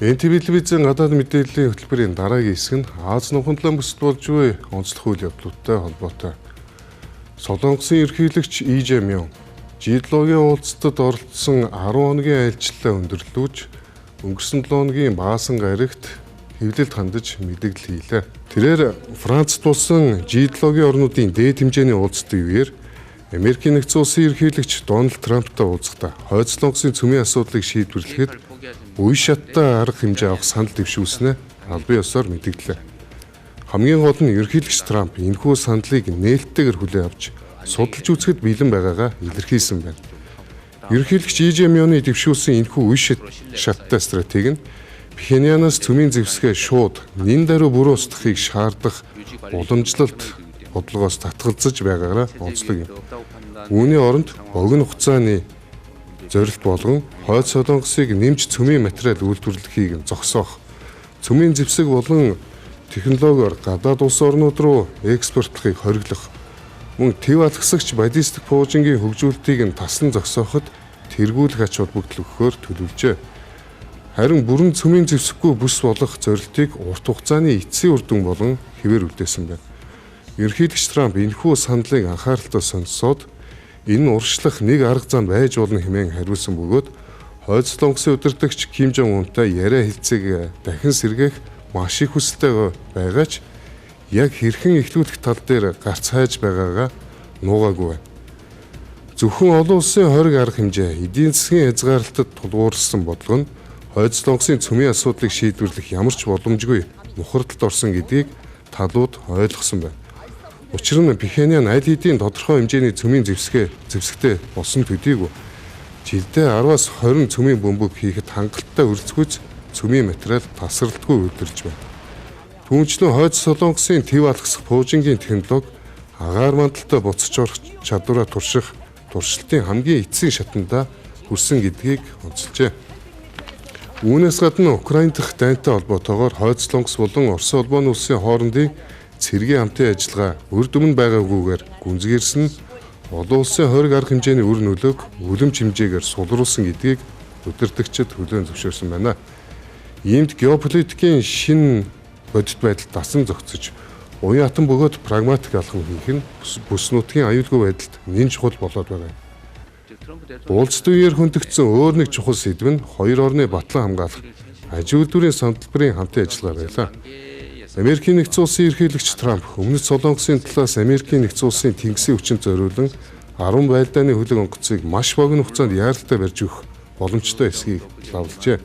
НТВ телевизийн гадаад мэдээллийн хөтөлбөрийн дараагийн хэсэг нь Аз Нухамтлан бүсэд болж буй онцлог үйл явдлуудтай холбоотой. Солонгосын ерөнхийлөгч И Жэ Мён G7-гийн уулзалтад оролцсон 10 хоногийн айлчлалаа өндөрлүүлж өнгөрсөн 7 хоногийн Баасан гарагт хэвлэлд хандаж мэдээлэл хийлээ. Тэрээр Францад болсон G7-гийн орнуудын дээд хэмжээний уулзалтын үеэр Америкийн нэгдсэн улсын ерөнхийлөгч Дональд Трамптай уулзахдаа Хойд Солонгосын цөмийн асуудлыг шийдвэрлэхэд үе шаттай арга хэмжээ авах санал дэвшүүлснээ албан ёсоор мэдэгдлээ. Хамгийн гол нь ерөнхийлөгч Трамп энэхүү саналыг нээлттэйгээр хүлээн авч судалж үзэхэд бэлэн байгаагаа илэрхийлсэн байна. Ерөнхийлөгч И Жэ Мёны дэвшүүлсэн энэхүү үе шаттай стратеги нь Пхеньянаас цөмийн зэвсгээ шууд нэн даруй бүрэн устгахыг шаардах уламжлалт бодлогоос татгалзаж байгаагаараа онцлог юм. Үүний оронд богино хугацааны зорилт болгон Хойд Солонгосыг нэмж цөмийн материал үйлдвэрлэхийг зогсоох, цөмийн зэвсэг болон технологиор гадаад улс орнууд руу экспортлохыг хориглох, мөн төв алгасагч баллистик пуужингийн хөгжүүлэлтийг нь таслан зогсооход тэргүүлэх ач холбогдол өгөхөөр төлөвлөжээ. Харин бүрэн цөмийн зэвсэггүй бүс болох зорилтыг урт хугацааны эцсийн үр дүн болон хэвээр үлдээсэн байна. Ерөнхийлөгч Трамп энэхүү саналыг анхааралтай сонсоод энэ нь урагшлах нэг арга зам байж болно хэмээн хариулсан бөгөөд Хойд Солонгосын удирдагч Ким Жон Унтай яриа хэлцээг дахин сэргээх маш их хүсэлтэй байгаа ч яг хэрхэн эхлүүлэх тал дээр гарц хайж байгаагаа нуугаагүй байна. Зөвхөн олон улсын хориг арга хэмжээ эдийн засгийн хязгаарлалтад тулгуурласан бодлого нь Хойд Солонгосын цөмийн асуудлыг шийдвэрлэх ямар ч боломжгүй мухардалд орсон гэдгийг талууд ойлгосон байна. Учир нь Пхеньян аль хэдийн тодорхой хэмжээний цөмийн зэвсэгтэй болсон төдийгүй жилдээ 10-аас 20 цөмийн бөмбөг хийхэд хангалттай өрөлцгүйц цөмийн материал тасралтгүй үйлдвэрлэж байна. Түүнчлэн Хойд Солонгосын төв алгасах пуужингийн технологи агаар мандалтай буцаж орох чадвараа турших туршилтын хамгийн эцсийн шатанда хүрсэн гэдгийг онцолжээ. Үүнээс гадна Украин дахь дайнтай холбоотойгоор Хойд Солонгос болон Оросын холбооны улсын хоорондын цэргийн хамтын ажиллагаа үр дүн байгаагүйгээр гүнзгийрсэн нь олон улсын хориг арга хэмжээний үр нөлөөг үлэмж хэмжээгээр сулруулсан гэдгийг удирдагчид хүлээн зөвшөөрсөн байна. Иймд геополитикийн шинэ бодит байдал дасан зохицож уян хатан бөгөөд прагматик алхам хийх нь бүс нутгийн аюулгүй байдалд нэн чухал болоод байгаа юм. Уулзалтын үеэр хөндөгдсөн өөр нэг чухал сэдэв нь хоёр орны батлан хамгаалах аж үйлдвэрийн салбарын хамтын ажиллагаа байлаа. Америкийн нэгдсэн улсын ерөнхийлөгч Трамп Өмнөд Солонгосын талаас Америкийн нэгдсэн улсын тэнгисийн хүчинд зориулан 10 байлдааны хөлөг онгоцыг маш богино хугацаанд яаралтай барьж өгөх боломжтой эсхийг лавлажээ.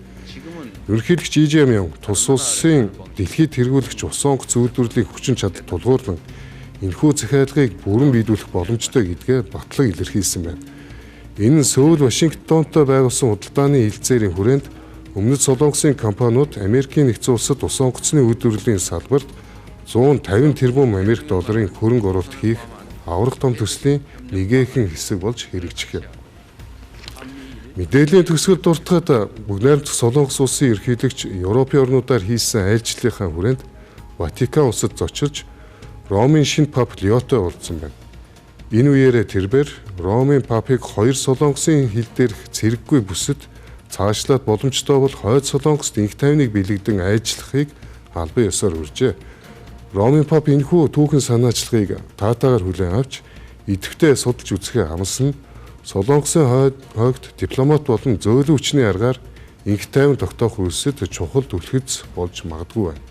Ерөнхийлөгч И Жэ Мён тус улсын дэлхийд тэргүүлэгч усан онгоц үйлдвэрлэлийн хүчин чадал тулгуурлан энэхүү захиалгыг бүрэн биелүүлэх боломжтой гэдгээ батлан илэрхийлсэн байна. Энэ нь Сөүл Вашингтонтой байгуулсан худалдааны хэлцээрийн хүрээнд Өмнөд Солонгосын компаниуд Америкийн нэгдсэн улсад усан онгоцны үйлдвэрлэлийн салбарт 150 тэрбум Америк долларын хөрөнгө оруулалт хийх аварга том төслийн нэгэхэн хэсэг болж хэрэгжих юм. Мэдээллийн төгсгөл дуртахад Бүгд найрамдах Солонгос улсын ерөнхийлөгч Европын орнуудаар хийсэн айлчлалынхаа хүрээнд Ватикан улсад зочилж Ромын шинэ пап Леотой уулзсан байна. Энэ үеэрээ тэрбээр Ромын папыг хоёр Солонгосын хил дээрх цэрэггүй бүсэд цаашлаад боломжтой бол Хойд Солонгост инх тайвныг бэлэгдэн айлчлахыг албан ёсоор үржээ. Ромын пап энэхүү түүхэн санаачлагыг таатаагаар хүлээн авч идэвхтэй судалж үзэхээ амласан нь Солонгосын хойгт дипломат болон зөөлөн хүчний аргаар инх тайван тогтоох үйлсэд чухал түлхэц болж магадгүй байна.